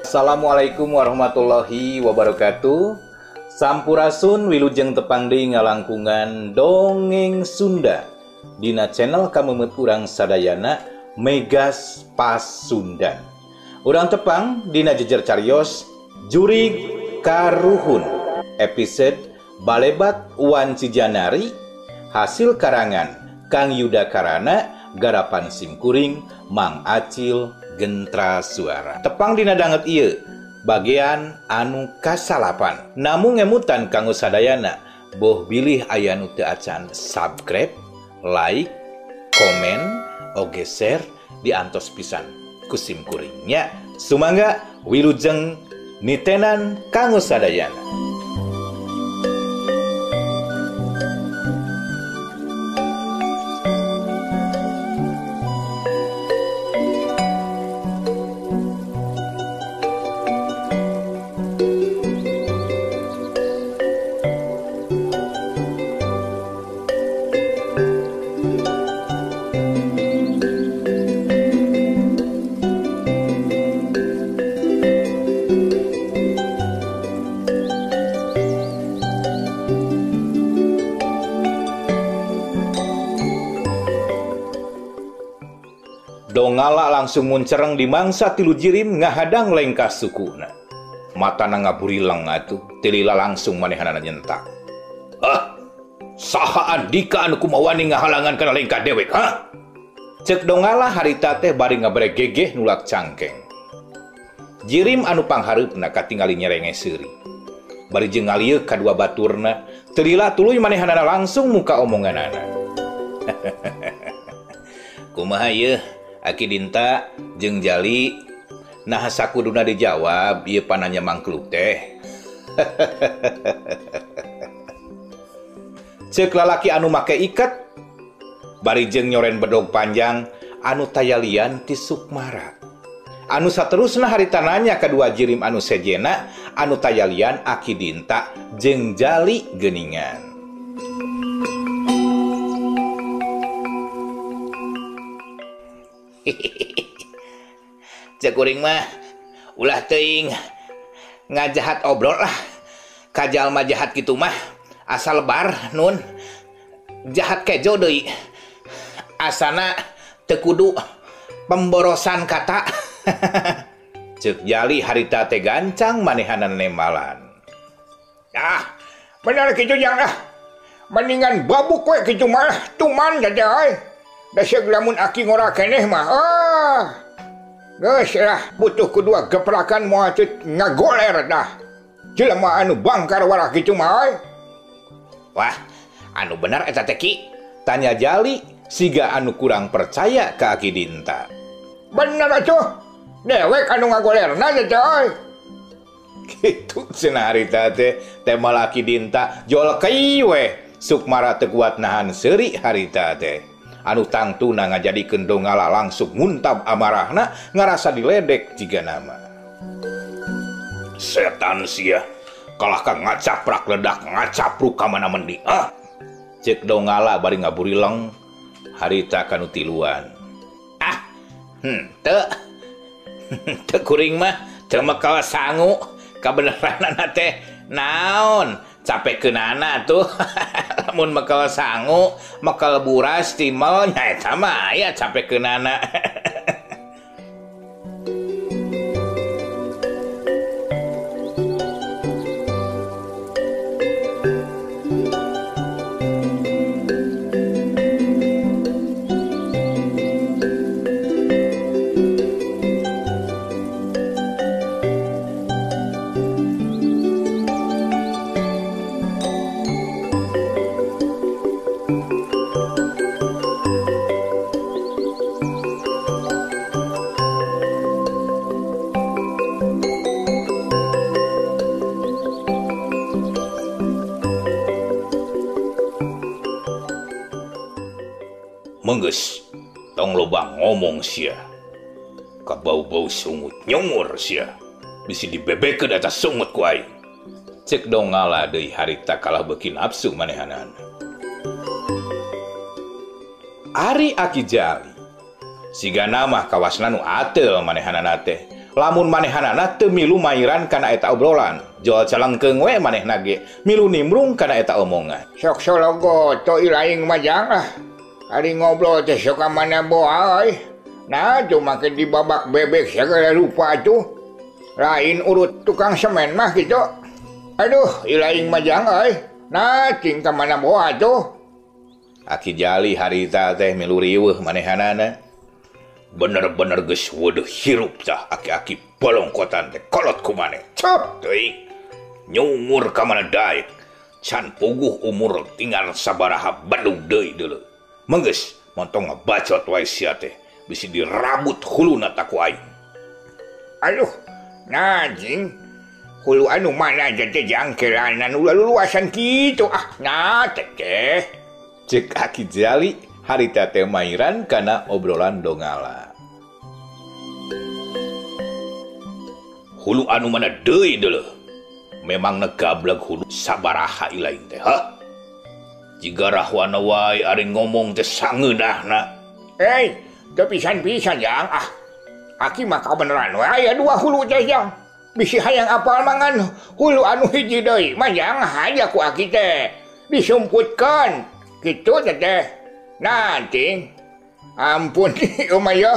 Assalamualaikum warahmatullahi wabarakatuh. Sampurasun wilujeng tepang deui ngalangkungan Dongeng Sunda. Dina channel kamemet urang sadayana Megas Pasundan. Urang tepang dina jejer carios Jurig Karuhun. Episode Balebat Wanci Janari, hasil karangan Kang Yuda Karana, garapan simkuring Mang Acil Gentra Suara. Tepang dina danget ieu bagian anu kasalapan. Namun ngemutan kanggo sadayana boh bilih aya nu teu acan subscribe, like, komen, oge share diantos pisan ku simkuring nya. Sumangga wilujeng nitenan kanggo sadayana. Dongala langsung muncereng di mangsa tilu jirim ngahadang lengkah sukuna. Matana ngaburileng atuh, tilila langsung manehanana nyentak. Ah, saha andika anu kumawani ngahalangan kana lengkah dewek, ha? Cek Dongala harita teh bari ngabere gegeh nulak cangkeng. Jirim anu panghareupna katingali nyerenge seuri. Bari jeung ngalieuk kadua baturna, tilila tuluy manehanana langsung muka omonganana. Kumaha yeuh? Aki Dinta jeung Jali nah sakuduna dijawab ieu pananya mangkluk teh. Ceuk lalaki anu make iket bari jeung nyoren bedog panjang anu tayalian ti Sukmara. Anu saterusna harita nanya kadua jirim anu sejena anu tayalian Aki Dinta jeung Jali geuningan. Cek kuring mah ulah teuing ngajahat obrol lah ka jalma jahat kitu mah asal bar nun jahat kejo deui asana teu kudu pemborosan kata. Cek Jali harita teh gancang manehanan nembalan. Ah, bener kitu jang ah. Mendingan babuk we kitu mah tuman saja euy. Daseg lamun aki ngora keneh mah. Ah. Geus lah butuh kedua geprakan moal teu ngagoler dah. Jelema anu bangkar warah kitu mah euy. Wah, anu bener eta teh Ki? Tanya Jali siga anu kurang percaya ka Aki Dinta. Bener atuh. Dewek anu ngagolerna teh euy. Kitu cenah harita teh tema Aki Dinta jol kai we. Sukmara teu kuat nahan seuri harita teh. Anu tangtuna ngajadikeun Dongala langsung muntab amarahna ngarasa diledek jiga nama. Setan sia, kalah ka ngacaprak ledak ngacapruk ka mana mendi. Ah, cek Dongala bari ngaburileng harita kanu tiluan. Ah, teu. Teu kuring mah teu mekal sangu kabeneranana teh naon capekeunana tuh. Lamun mekal sangu, mekal buras timel nya eta mah aya capekeunana. Menggeus, tong loba ngomong sia. Kabau-bau sungut nyungur sia. Bisi dibebekeun atas sungut ku aing. Cek Dongala deui harita kalah beuki nafsu manehanana. Ari Aki Jali. Sigana mah kawasna nu ateul manehanana teh. Lamun manehanana teu milu mairan kana eta obrolan. Jol calengkeung we manehna ge milu nimbrung kana eta omongan. Sok sologo to ilaing mah jang ah. Ari ngobrol teh sok ka mana boa euy. Nah cuma ke di babak bebek segala rupa tuh. Lain urut tukang semen mah gitu. Aduh ilaing mah jang euy. Nah cing ka mana boa tuh. Aki Jali harita teh milu riweuh manehanana. Bener-bener geus weudeh hirup tah aki-aki bolongkotan teh kolot ku maneh. Cep teuing. Nyungur ka mana daek. Can puguh umur tinggal sabaraha bedug deui deuleu. Menggeus montong ngabacot wae sia teh bisi dirabut huluna ta ku aing. Aduh, nah jing. Hulu anu mana teh jangkeranan ulah luluasan kitu ah. Nah teh. Cek Aki Jali harita teh mairan kana obrolan Donggala. Hulu anu mana deui deuleuh. Memang negablek hulu sabaraha ilaing teh, hah? Jiga rahwana wae ari ngomong teh sangeunahna. Eh, teu pisan-pisan jang ah. Aki mah kabeneran we aya dua hulu teh jang. Bisi hayang apal mangan hulu anu hiji deui mah jang haja ku aki teh. Disumputkeun. Kitu teh. Nah, ting. Ampun ieu mah ya.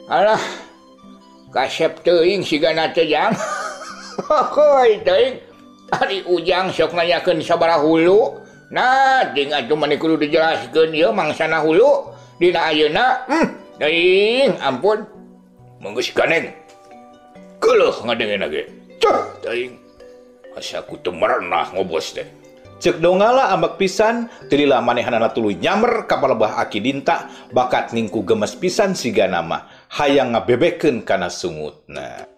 Alah. Kasep teuing sigana teh jang. Hoi teuing. Ari Ujang sok nanyakeun sabaraha hulu. Nah, ting atuh mani kudu dijelaskeun ieu mangsana hulu dina ayeuna. Teuing, ampun. Menggeus ganeng. Geuleuh ngadengena ge. Ceuh teuing. Asa ku teu merenah ngobos teh. Cek Donggala ambek pisan, tilila manehanana tuluy nyamer ka palebah Aki Dinta, bakat ningku gemes pisan sigana mah, hayang ngabebekeun kana sungutna.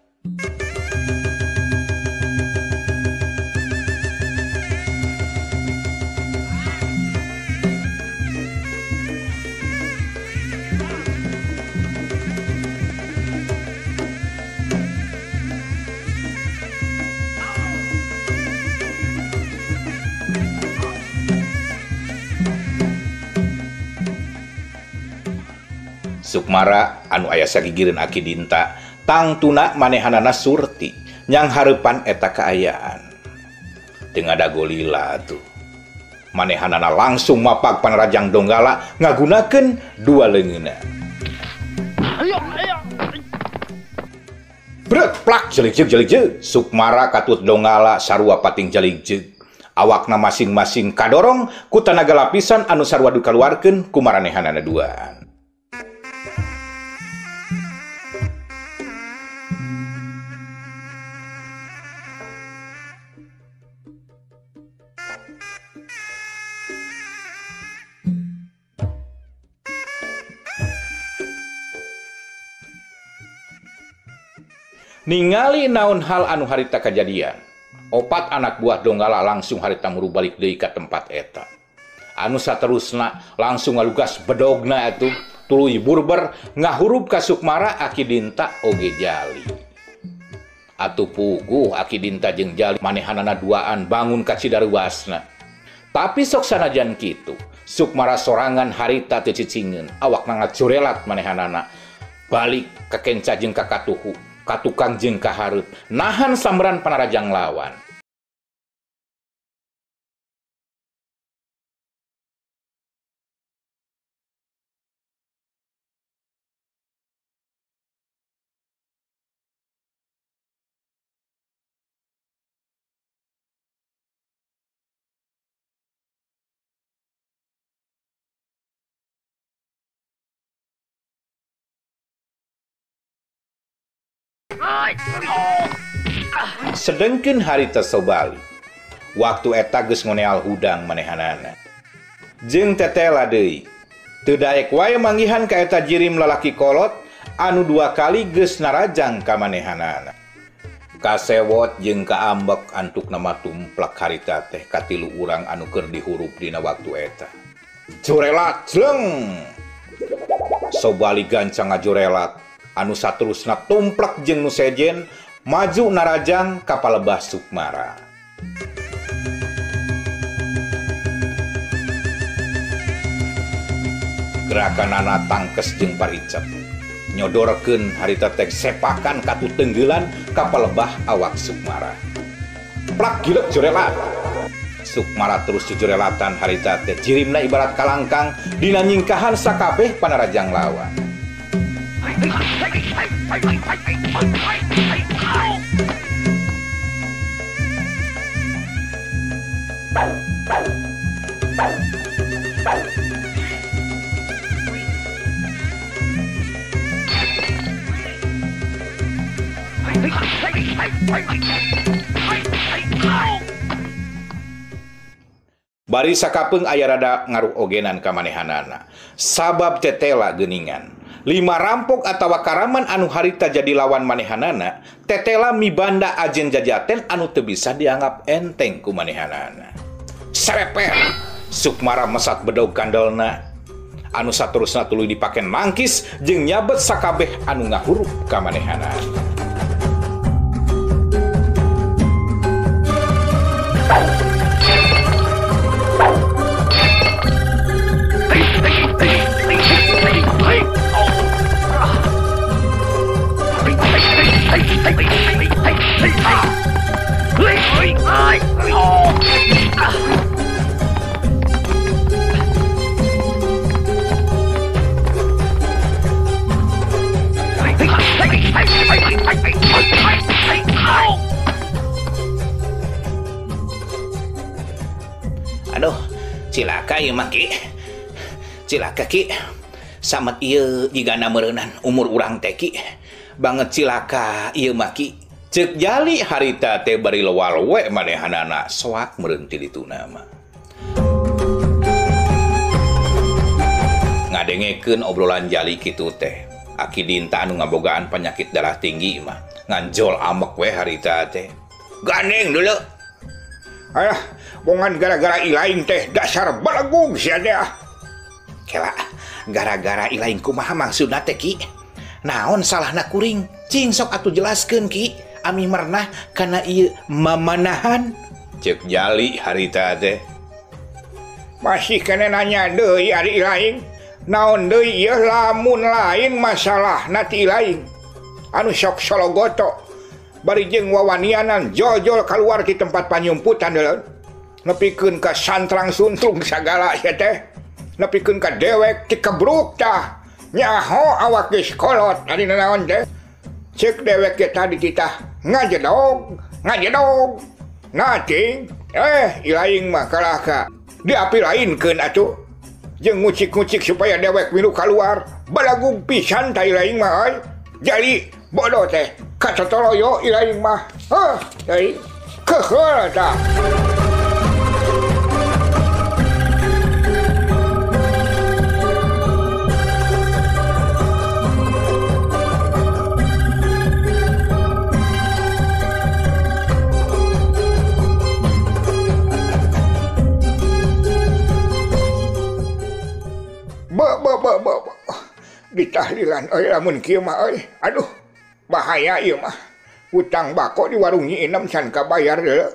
Sukmara anu aya sagigireun Aki Dinta tangtuna manehanana surti nyang hareupan eta kaayaan. Teu ngadago lila tuh. Manehanana langsung mapag panrajang Donggala ngagunakeun dua leungeunna. Brek plak jeligjeg jeligjeg. Sukmara katut Donggala sarua pating jeligjeg. Awakna masing-masing kadorong ku tanaga lapisan anu sarua dikaluarkeun ku maranehanana duaan. Ningali naon hal anu harita kajadian. Opat anak buah Donggala langsung harita muru balik deui ka tempat eta. Anu saterusna langsung ngalugas bedogna atuh tuluy burber ngahurup ka Sukmara Aki Dinta oge Jali. Atuh puguh Aki Dinta jeung Jali manehanana duaan bangun ka Cidaruasna. Tapi sok sanajan kitu, Sukmara sorangan harita teu cicingeun, awakna ngacurelat manehanana. Balik ka kenca jeung ka katuhu. Katukang jeung kahareup nahan samberan panarajang lawan. Sedengkeun harita Sobali, waktu eta geus ngoneal hudang manehanana. Jeung tetela deui, teu daek wae manggihan ka eta jirim lalaki kolot anu dua kali geus narajang ka manehanana. Kasewot jeung kaambek antukna mah tumplak harita teh katilu urang anu keur dihurup dina waktu eta. Jorelat jleng. Sobali gancang ngajorelat. Anu saterusna tumplak jeung nu sejen maju narajang ka palebah Sukmara. Gerakanana tangkes jeung paricep. Nyodorkeun harita teh sepakan katu tenggelan ka palebah awak Sukmara. Plak gilek jorelat. Sukmara terus jujurelatan harita teh jirimna ibarat kalangkang dina nyingkahan sakabeh panarajang lawan. Bari sakapeung aya rada ngaruh ogenan ka manehanana. Sabab tetela geuningan. Lima rampok atawa karaman anu harita jadi lawan manehanana, tetela mibanda ajen jajaten anu teu bisa dianggap enteng ku manehanana. Sereper Sukmara mesat bedog kandelna anu saterusna tuluy dipake nangkis jeung nyabet sakabeh anu ngahurup ka manehanana. Aduh, cilaka ieu mah Ki. Cilaka Ki. Samet ieu jigana meureunan umur urang teh Ki. Banget cilaka ieu mah Ki. Ceuk jali harita teh bari lewal we manehanana soak meureun ti dituna mah. Ngadengekeun obrolan jali kitu teh. Aki Dinta anu ngabogaan penyakit darah tinggi mah nganjol amek we harita teh. Gandeng dulu. Alah, bongan gara-gara ilaing teh dasar balagung sia teh. Kela, gara-gara ilaing kumaha maksudna teh Ki? Naon salahna kuring? Cing sok atuh jelaskeun Ki. Ami mernah kana ieu mamanahan. Ceuk jali harita teh. Masih kena nanya deui ari ilaing. Naon deui ieu lamun lain masalahna ti ilaing. Anu sok sologoto. Bari jeung wawanianan jol-jol keluar di tempat panyumputan deuleu. Nepikeun ka santrang suntung sagala sia teh. Nepikeun ka dewek tikebruk tah. Nyaho awak geus kolot ari naon teh. Ceuk dewek ge tadi titah ngajedog, ngajedog. Nah cing, ilaing mah kalah ka diapi lainkeun atuh. Jeung ngucik-ngucik supaya dewek milu keluar. Balagung pisan tah ilaing mah euy. Jadi bodoh teh. Kacotoloyo ilaing mah. Heuh, deui. Keheul tah. Be. Ditahlilan euy lamun kieu mah euy. Aduh, bahaya ieu mah. Utang bako di warung Nyi Inem can kabayar deuleu.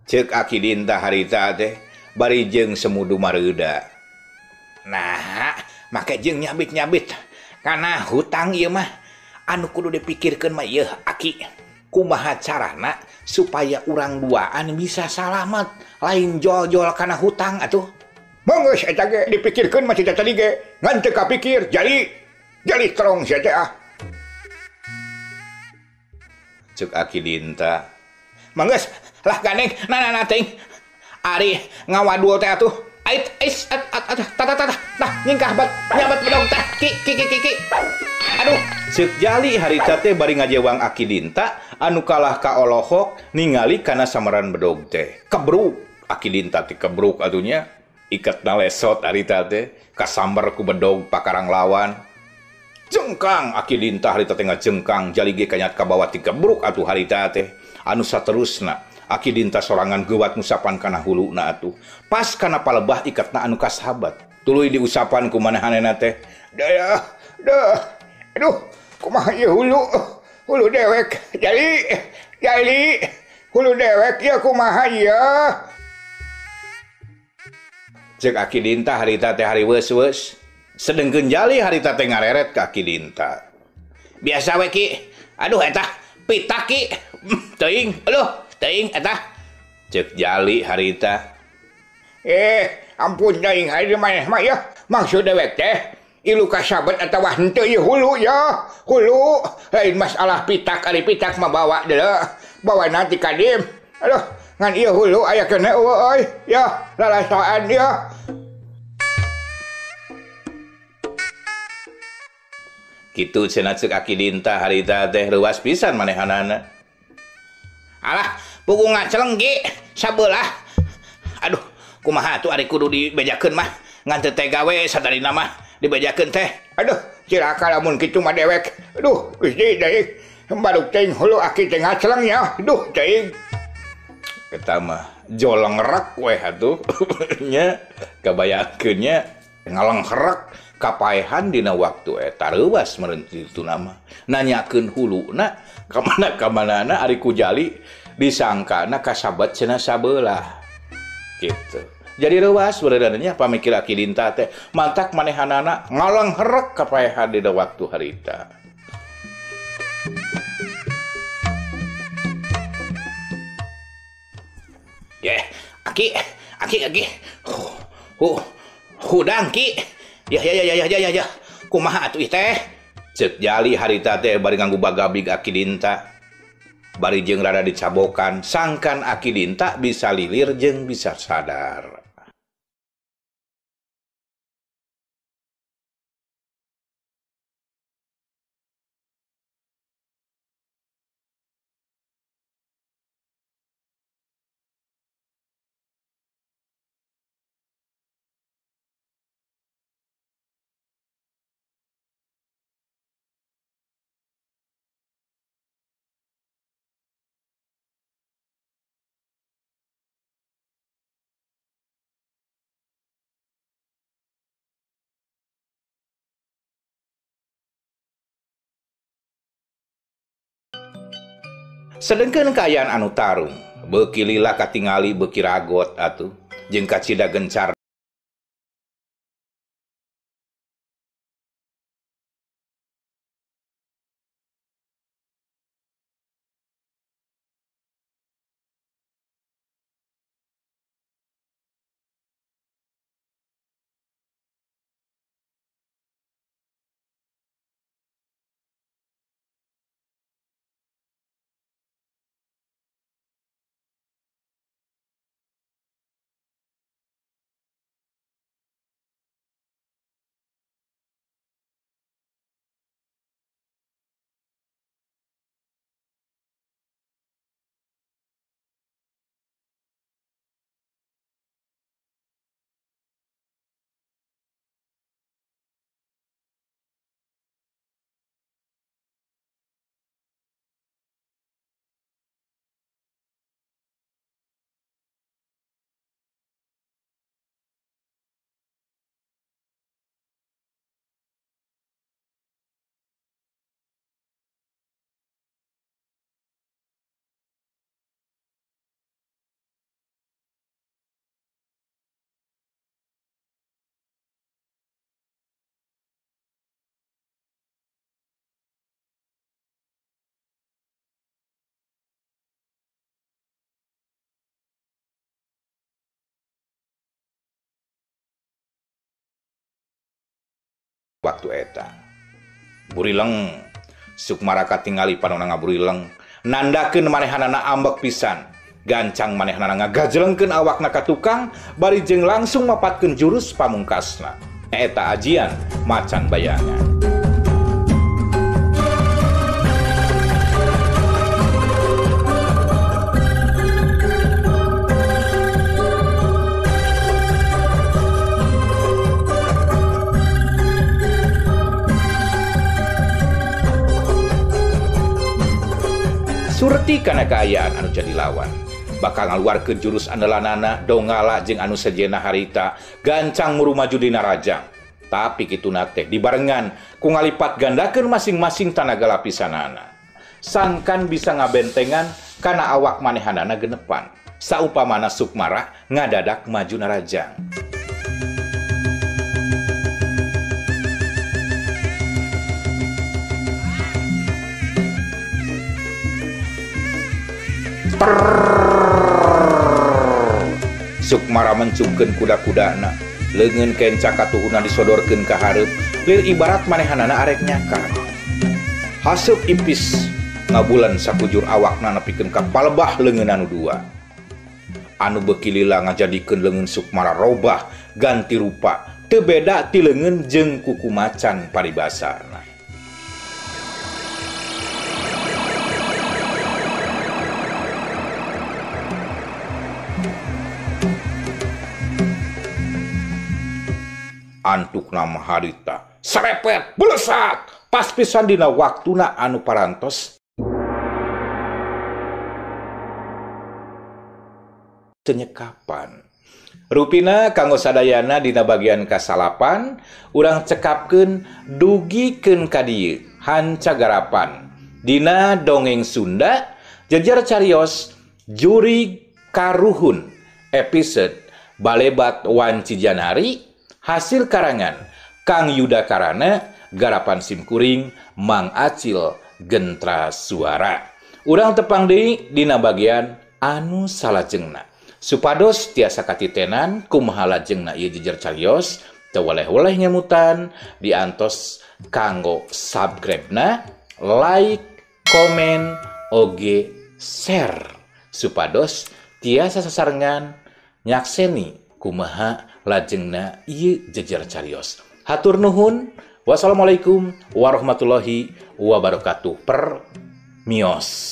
Ceuk Aki Dinta harita teh bari jeung semudu mareuda. Nah, make jeung nyabit-nyabit kana hutang ieu mah anu kudu dipikirkeun mah ieu Aki. Kumaha carana supaya urang duaan bisa salamat, lain jol-jol kana hutang atuh. Mangga eta ge dipikirkeun mah teh tadi ge ngan teu kapikir jali jali terong sia teh ah. Ceuk Aki Dinta. Mangga lah gandeng nah teuing. Ari ngawadul teh atuh. Ait ais at at ta ta ta nah nyingkah bat nyabat bedog teh ki ki ki ki. Aduh, ceuk jali harita teh bari ngajewang Aki Dinta anu kalah ka olohok ningali kana samaran bedog teh. Kebruk Aki Dinta teh kebruk atunya. Iketna lesot harita teh kasamber ku bedog pakarang lawan. Jengkang Aki Dinta harita teh ngajengkang jali ge kanyat kabawa tikebruk atuh harita teh. Anu saterusna Aki Dinta sorangan geuwat ngusapan kana huluna atuh. Pas kana palebah iketna anu kasahabat. Tuluy diusapan ku manehanna teh. Dah, dah. Aduh, kumaha ieu hulu? Hulu dewek. Jali, jali. Hulu dewek ieu kumaha ieu? Ceuk Aki Dinta harita teh hari weus-weus. Sedengkeun jali harita teh ngareret ka Aki Dinta. Biasa we Ki. Aduh eta pitak Ki. Teuing, aduh, teuing eta. Ceuk Jali harita. Ampun teuing ari maneh mah ya. Maksud dewek teh ilu kasabet atawa henteu ieu hulu ya. Hulu lain masalah pitak ari pitak mah bawa deuleu. Bawa nanti kadim. Aduh, ngan ieu hulu aya keneh euy. Ya, lalasaan ya. Kitu cenah ceuk Aki Dinta harita teh reuas pisan manehanana. Alah, pugu ngaceleng Ki, sabelah. Aduh, kumaha atuh ari kudu dibejakeun mah. Ngan teu tega we sadarina mah dibejakeun teh. Aduh, cilaka lamun kitu mah dewek. Aduh, Gusti deui. Baruk teuing hulu aki teh ngaceleng ya. Aduh, teuing. Eta mah joleng rek we atuh. Nya kabayangkeun nya ngalenghrek kapaehan dina waktu eta reuas meureun kitu nama. Nanyakeun huluna ka mana kamanana ari ku Jali disangkana kasabat cenah sabelah. Gitu. Jadi reuas beredana pamikir Aki Dinta teh mantak manehanana ngalenghrek kapaehan dina waktu harita. Ye, Aki, Aki, Aki. Hudang Ki. Ya ya ya ya ya ya ya. Kumaha atuh teh? Ceuk Jali harita teh bari nganggo bagabig Aki Dinta. Bari jeung rada dicabokan, sangkan Aki Dinta bisa lilir jeung bisa sadar. Sedengkeun kaayaan anu tarung, beuki lila katingali beuki ragot atuh, jeung kacida gencar waktu eta. Burileng Sukmara katingali panona ngaburileng, nandakeun manehanana ambek pisan. Gancang manehanana ngagajelengkeun awakna ka tukang bari jeung langsung mapatkeun jurus pamungkasna. Eta ajian macan bayangan. Surti kana kaayaan anu jadi lawan bakal ngaluarkeun jurus andalanana dongala jeung anu sejenna harita gancang murumaju dina rajang. Tapi kituna teh dibarengan ku ngalipat gandakeun masing-masing tanaga lapisanana. Sangkan bisa ngabentengan kana awak manehanana genepan. Saupamana Sukmara ngadadak maju narajang. Sukmara mencungkeun kuda-kudana, leungeun kenca katuhuna disodorkeun ka hareup, lir ibarat manehanana arek nyakar. Haseup ipis ngabulan sakujur awakna nepikeun ka palebah leungeun anu dua. Anu beuki lila ngajadikeun leungeun Sukmara robah ganti rupa, teu beda ti leungeun jeung kuku macan paribasana. Antuk nama harita serepet belesat pas pisan dina waktuna anu parantos tenyekapan. Rupina kanggo sadayana dina bagian kasalapan urang cekapkeun dugikeun ka dieu hanca garapan dina dongeng Sunda jejer carios Jurig Karuhun episode Balebat Wanci Janari hasil karangan Kang Yuda Karana, garapan simkuring Mang Acil Gentra Suara. Urang tepang deui dina bagian anu salajengna. Supados tiasa katitenan kumaha lajengna ieu jejer carios, teu weleh-weleh nyemutan diantos kanggo subscribe-na, like, komen, oge share. Supados tiasa sasarengan nyakseni kumaha lajengna ieu jejer carios. Hatur nuhun. Wassalamualaikum warahmatullahi wabarakatuh. Per mios.